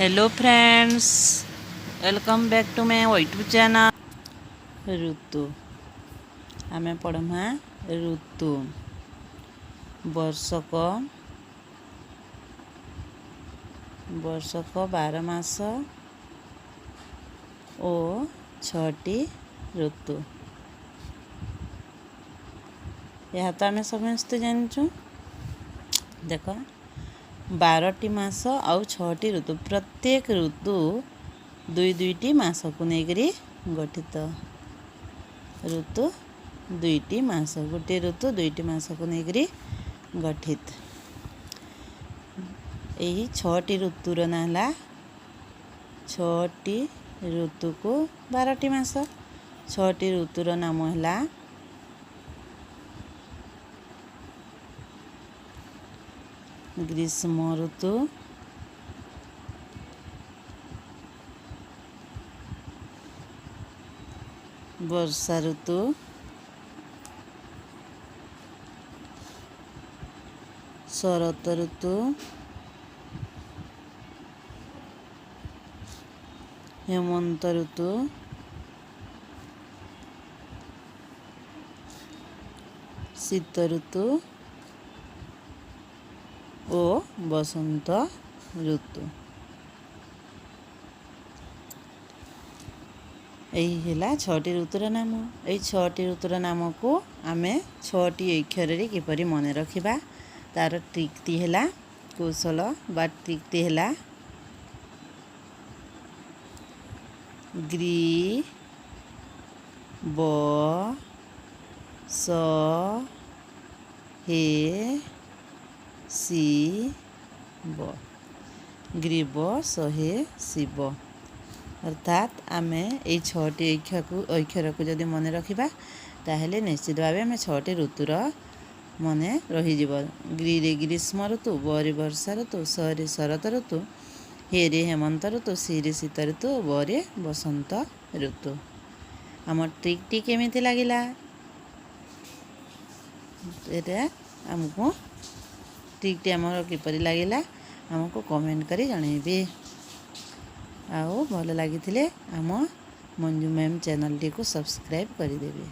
Hello friends, welcome back to my YouTube channel. ଋତୁ ଆମେ ପଢ଼ମା। ଋତୁ ବର୍ଷକ 12 ମାସ ଓ ଛଅଟି ଋତୁ, ଏହା ତ ଆମେ ସମସ୍ତେ ଜାଣିଛୁ। ଦେଖ, 12ଟି ମାସ ଆଉ ଛଅଟି ଋତୁ। ପ୍ରତ୍ୟେକ ଋତୁ ଦୁଇ ଦୁଇଟି ମାସକୁ ନେଇକରି ଗଠିତ। ଋତୁ ଦୁଇଟି ମାସ, ଗୋଟିଏ ଋତୁ ଦୁଇଟି ମାସକୁ ନେଇକରି ଗଠିତ। ଏହି ଛଅଟି ଋତୁର ନାଁ ହେଲା, ଛଅଟି ଋତୁକୁ 12ଟି ମାସ, ଛଅଟି ଋତୁର ନାମ ହେଲା ଗ୍ରୀଷ୍ମ ଋତୁ, ବର୍ଷା ଋତୁ, ଶରତ ଋତୁ, ହେମନ୍ତ ଋତୁ, ଶୀତ ଋତୁ ଓ ବସନ୍ତ ଋତୁ। ଏହି ହେଲା ଛଅଟି ଋତୁର ନାମ। ଏଇ ଛଅଟି ଋତୁର ନାମକୁ ଆମେ ଛଅଟି ଅକ୍ଷରରେ କିପରି ମନେ ରଖିବା, ତାର ଟ୍ରିକ୍ଟି ହେଲା, କୌଶଳ ବା ଟ୍ରିକ୍ଟି ହେଲା ଗ୍ରୀ ବ ସ ହେ ସି ବ, ଗ୍ରୀବ ସହେ ଶିବ। ଅର୍ଥାତ୍ ଆମେ ଏଇ ଛଅଟି ଅକ୍ଷରକୁ ଯଦି ମନେ ରଖିବା, ତାହେଲେ ନିଶ୍ଚିତ ଭାବେ ଆମେ ଛଅଟି ଋତୁର ମନେ ରହିଯିବ। ଗ୍ରୀରେ ଗ୍ରୀଷ୍ମ ଋତୁ, ବରେ ବର୍ଷା ଋତୁ, ସରେ ଶରତ ଋତୁ, ହେରେ ହେମନ୍ତ ଋତୁ, ସିରେ ଶୀତ ଋତୁ, ବରେ ବସନ୍ତ ଋତୁ। ଆମ ଟ୍ରିକ୍ଟି କେମିତି ଲାଗିଲା? ଏଇଟା ଆମକୁ ଟ୍ରିକ୍ଟି ଆମର କିପରି ଲାଗିଲା, ଆମକୁ କମେଣ୍ଟ କରି ଜଣାଇବେ। ଆଉ ଭଲ ଲାଗିଥିଲେ ଆମ ମଞ୍ଜୁ ମ୍ୟାମ୍ ଚ୍ୟାନେଲ୍ଟିକୁ ସବସ୍କ୍ରାଇବ୍ କରିଦେବେ।